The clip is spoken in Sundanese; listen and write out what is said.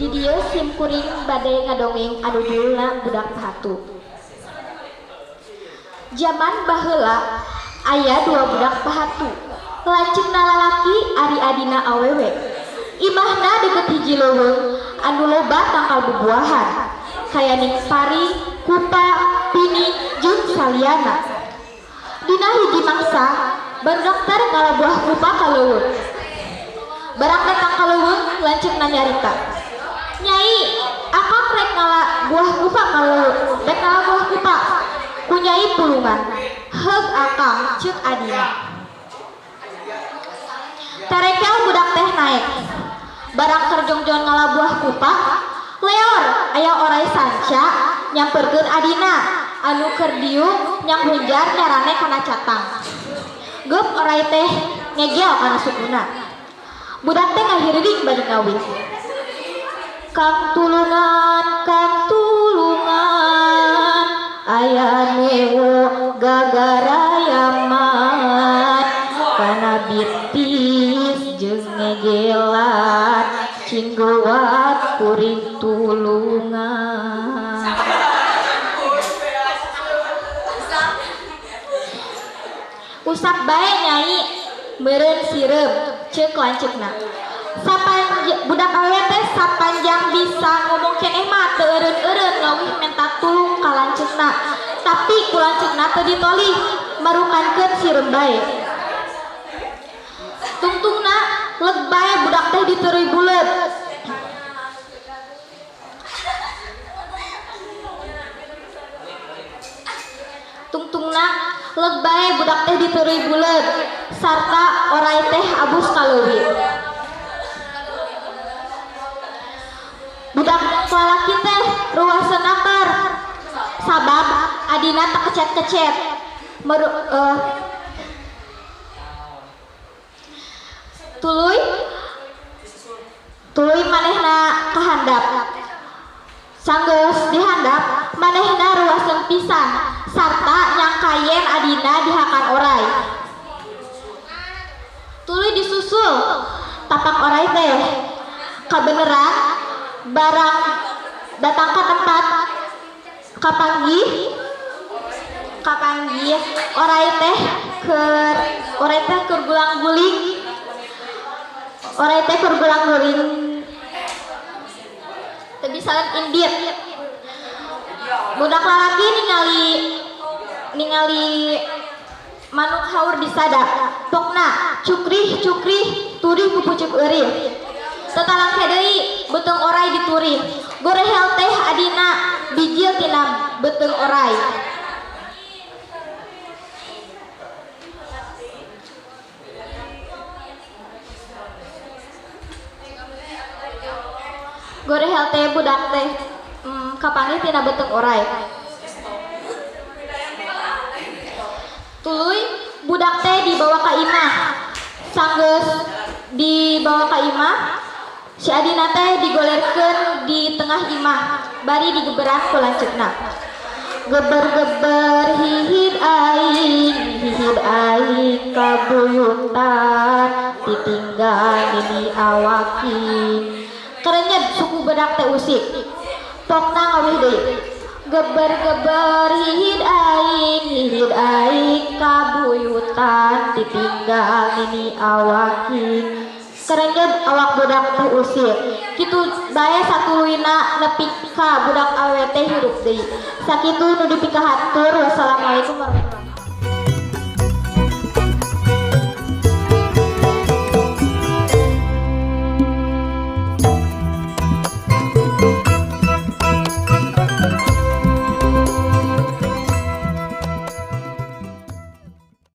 Di dieu sim kuring bade ngadongeng anu judulna Budak Pahatu. Jaman baheula aya dua budak pahatu. Lanceukna lalaki ari adina awewe. Imahna deukeut hiji leuweung anu loba tangkal bubuahan. Kayaning pari, kupa, pini, jeung saliyana. Dina hiji mangsa barudak teh ngala buah kupa ka leuweung. Barang datang ka leuweung lanceukna nyarita. Nyai, akang rek ngala buah kupa ka leuweung, rek ngala buah kupa. Ku nyai pulungan. Heug akang, ceuk adina. Terekel budak teh naek. Barang keur jongjon ngala buah kupa, leor aya orai sanca nyamperkeun adina anu keur diuk nyanghunjar nyarane kana catang. Geup orai teh ngegel kana sukuna. Budak teh ngahiriring bari ngawih. Kang tulungan, aya nu gagarayaman kana bitis jeung ngegelan cingguat kuring tulungan. Usap bae nyai meureun sireum ceuk lanceukna. Budak awewe teh sapanjang bisa ngomong keneh mah teu eureun-eureun ngawih menta tulung ka lanceukna. Tapi ku lanceukna teu ditolih marukankeun sireum bae. Tungtungna leg bae budak teh diteureuy buleut. Tungtungna leg bae budak teh diteureuy buleut sarta orai teh abus ka leuwi. Budak lalaki teh ruaseun akar sabab adina teu kecet-kecet. Tuluy manehna kahandap. Sanggeus dihandap manehna ruaseun pisan sarta nyangkayen adina dihakan orai. Tuluy disusul tapak orai teh. Kabeneran barang datang ke tempat kapanggih orai teh keur gulang-guling. Orai teh keur gulang-guling teu bisa indit. Budak lalaki ningali manuk haur disada. Pokna cukrih turih ku pucuk eurih. Tetalangke deui beuteung orai diturih. Gorehel teh adina bijil tina beuteung orai. Gorehel teh budak teh kapanggih tina beuteung orai. Tuluy budak teh dibawa ka imah. Sanggeus dibawa ka imah, si adina teh digolerkeun di tengah imah bari digeberan ku lanceukna. Geber-geber hihid aing kabuyutan ditinggal nini awaking. Kerenyet suku bedak teh usik. Pokna ngawih deui. Geber-geber hihid aing kabuyutan ditinggal nini awaking. Kerenyet awak budak teh usik. Kitu bae satuluyna nepi ka budak awewe teh hirup deui. Sakitu nu dipikahatur. Wassalamualaikum warahmatullahi.